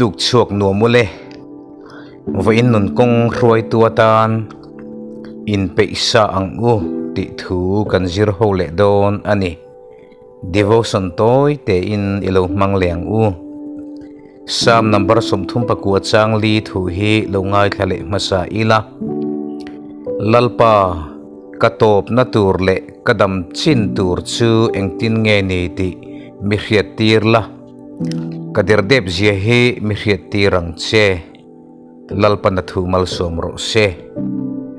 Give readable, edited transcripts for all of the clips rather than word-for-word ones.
Tuk chhuak nuam ule. Vawiin nun kawng hruaitu atan inpeih sa ang u tih thu kan zir ho leh dawn a ni. Devotion tawi tein i lo hmang leh ang u. Psalm number 39 chang li thu hi lo ngaithla leh hmasa ila. Lalpa, ka tawpna tur leh ka dam chin tur chu engtin nge ni tih mi hriat tir la. Ka derdep zia hi mi hriat tir ang che. Lalpan a thu malsawm rawh se.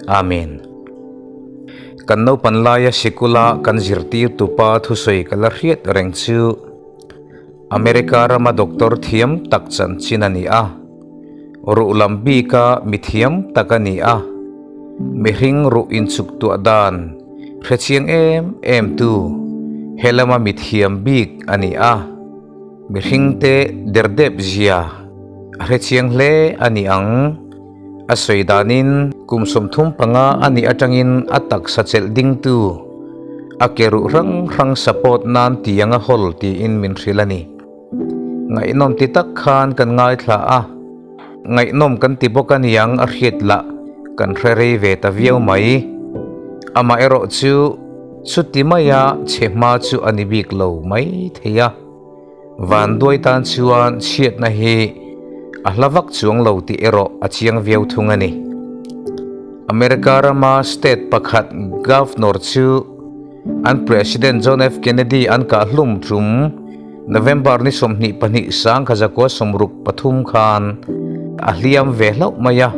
Amen. Kan naupan laia sikula kan zirtirtu pa thusawi ka la hriat reng chu America rama doctor thiam tak chanchin a ni a. Ruh lam bika mi thiam tak a ni a. Mihring ruh inchuk tuah dan hrechiang em em tu he lama mi thiam bik a ni a. Mihringte derdep zia a hrechiang hle a ni ang. A sawi danin kum 35 a nih atangin a taksa chelh dingtu a ke ruh hrang hrang support nan tiang a hawl tiin min hrilh a ni. Ngaihnawm ti tak khan kan ngaithla a, ngaihnawm kan ti bawk a niang a hriat lah kan hre rei ve ta viau mai. Amaherawh chu chuti maia chhe hma chu a ni bik lo mai thei a. Vanduai tan chuan chhiatna hi a hla vak chuang lo tih erawh a chiang viau thung a ni. America rama state pakhat governor chu an President John F. Kennedy an kah hlum tum November ni 22 1963 khan a hliam ve hlauh mai a,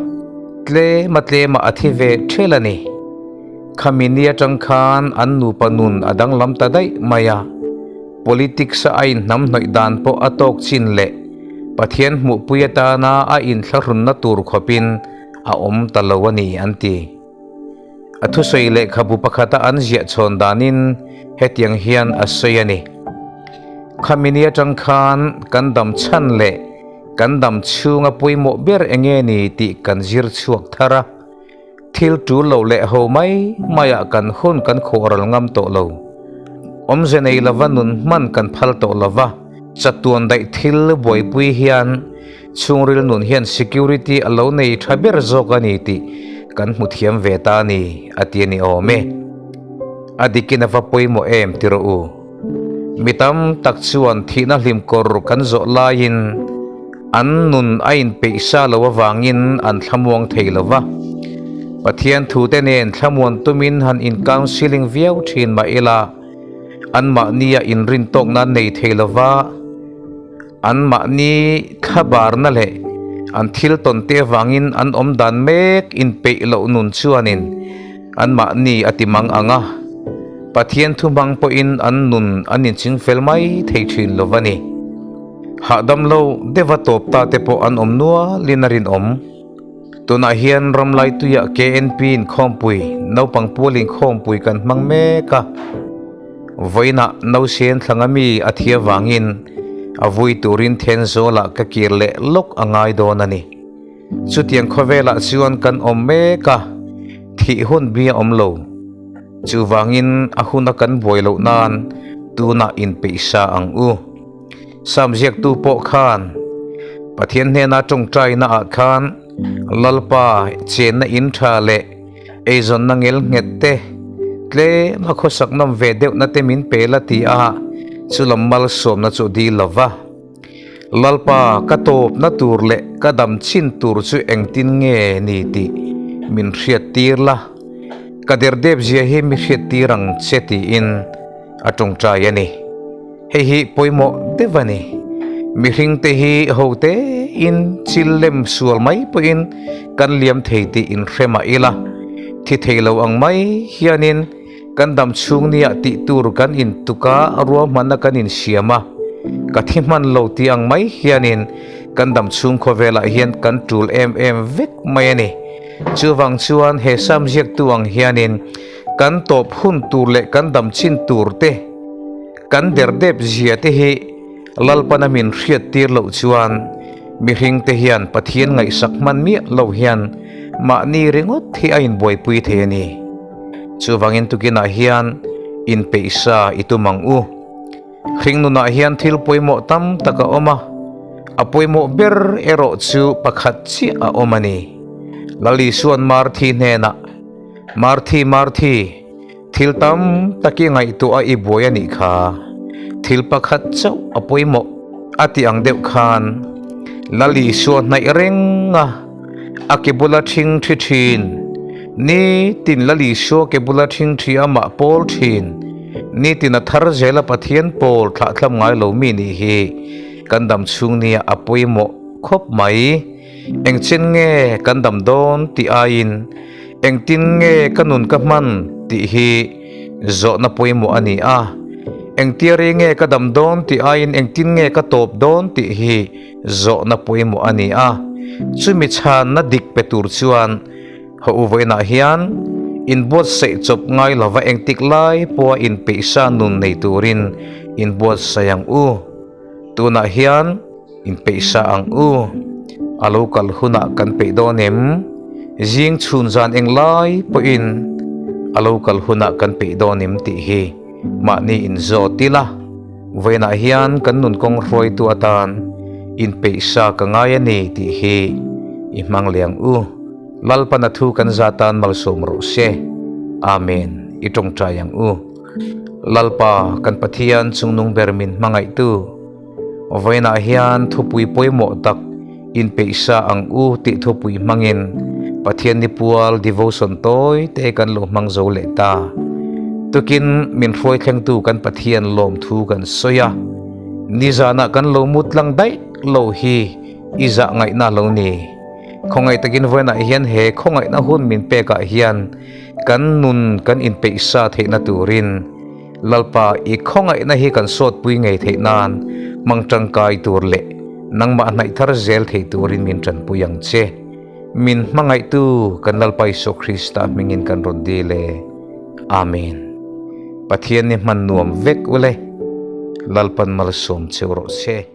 tlema tlema a thi ve thel a ni. Khami ni atang khan an nupa nun a danglam ta daih mai a. Politics a inhnam hnawih dan pawh a tawk chin leh Pathian hmuhpui atana a inthlahrunna tur khawpin a awm ta lo a ni an ti. A thusawi lehkhabu pakhata an ziah chhawn danin hetiang hian a sawi a ni. Khami ni atang khan kan dam chhan leh kan dam chhunga pawimawh ber enge ni tih kan zir chhuak thar a. Thil tul lo leh ho mai maiah kan hun kan khawhral ngam tawh lo. Awmze nei lova nun hman kan phal tawh lova, chatuan daih thil buaipui hian chhungril nun hian security a lo nei tha ber zawk a ni tih kan hmu thiam ve ta a ni, a ti a ni awm e. A dikin a va pawimawh em ti rawh u. Mi tam tak chuan thihna hlim kawr kan zawh laiin an nun a inpeih sa lo avangin an thlamuang thei lo va. Pathian thute nen thlamuan tumin han in-counselling viau thin mah ila, anmahnia inrin tawkna nei thei lo va, anmahni thlabarna leh an thil tawnte avangin an awm dan mek inpeih loh nun chuanin anmahni a ti mang ang a, Pathian thu hmang pawhin an nun an inching fel mai thei thin lo va ni. Hahdam lo deuha tawp ta te pawh an awm nualin a rinawm. Tunah hian Ramlaituiah KNP inkhawmpui, naupang pual inkhawmpui kan hmang mek a. Vawiinah Nausen thlanga mi a thi avangin a vui turin Thenzawl-ah ka kir leh lawk a ngai dawn a ni. Chutiang khawvelah chuan kan awm mek a, thih hun bi a awm lo. Chuvangin a huna kan buai loh nan tunah inpeih sa ang u. Sam ziaktu pawh khan Pathian hnena tawngtaina ah khan Lalpa chenna in tha leh eizawnna ngel nghet te, tlem a khawsak nawm ve deuhna te min pe la ti a, chulam malsawmna chu dil lo va. Lalpa ka tawpna tur leh ka dam chin tur chu engtin nge ni tih min hriat tir la, ka derdep zia hi mi hriat tir ang che tiin a tawngtai a ni. Hei hi pawimawh deuh a ni. Mihringte hi ho tein chil lem sual mai pawhin kan liam thei tih inhre mah ila, thi thei lo ang mai hianin kan dam chhung nia tih tur kan intuk a, ruahmanna kan insiam a, ka thi hman lo tih ang mai hianin kan dam chhung khawvelah hian kan tul em em vek mai a ni. Chuvang chuan he sam ziaktu ang hianin kan tawp hun tur leh kan dam chin tur te, Kan derdep zia te hi Lalpana min hriat tir loh chuan mihring te hian Pathian ngaihsak hman miah lo hian mahni ringawt hi a inbuaipui thei a ni. Chuvangin tukinah hian inpeihsa i tum ang u. Hringnunah hian thil pawimawh tam tak a awm a. A pawimawh ber erawh chu pakhat chiah a awm a ni. Lal Isua'n Marthi hnenah, Marthi, Marthi, thil tam tak i ngaihtuah a i buai a nih kha. Thil pakhat chauh a pawimawh a ti ang deuh khan Lal Isua hnaih reng a, a ke bula ṭhing ṭhi ṭhin. Nitin Lal Isua ke bula ṭhing ṭhi amah pawl ṭhin. Nitin a thar zela Pathian pawl thlahthlam ngai lo mi nih hi. Kan dam chhung nia a pawimawh khawp mai. Engchen nge kan dam dawn tih aiin engtin nge ka nun ka hman tih hi zawhna pawimawh a ni a. Engtia rei nge ka dam dawn tih aiin engtin nge ka tawp dawn tih hi zawhna pawimawh a ni a. Chumi chhanna dik pe tur chuan Haw u vawiinah hian inbuatsaih chawp ngai lova engtik lai pawha inpeihsa nun nei turin inbuatsaih ang u. Tunah hian inpeihsa ang u. A lo kal hunah kan peih dawn em? Zing chhun zan eng lai pawhin a lo kal hunah kan peih dawn em tih hi mahni inzawt ila. Vawiinah hian kan nun kawng hruaitu atan inpeihsa ka ngai a ni tih hi i hmang leh ang u. Lalpana thu kan za tan malsawm rawh se. Amen. I tawngtai ang u. Lalpa, kan Pathian chungnung ber min hmangaihtu, vawiinah hian thupui pawimawh tak inpeihsa ang u tih thupui hmangin Pathian ni pual devotion tawi te kan lo hmang zo leh ta. Tukin min hruai thlengtu kan Pathian lawmthu kan sawi a, nizanah kan lo mut tlang daih lo hi i zah ngaihna lo ni. Khawngaih takin vawiinah hian he khawngaihna hun min pekah hian kan nun kan inpeihsa theihna turin Lalpa i khawngaihna hi kan sawtpui ngei theih nan hmang tangkai tur leh nangmah hnaih thar zel thei turin min tanpui ang che. Min hmangaihtu kan Lalpa Isua Krista hmingin kan rawn dil e. Amen. Pathian ni hman nuam vek ule. Lalpan malsawm cheu rawh se.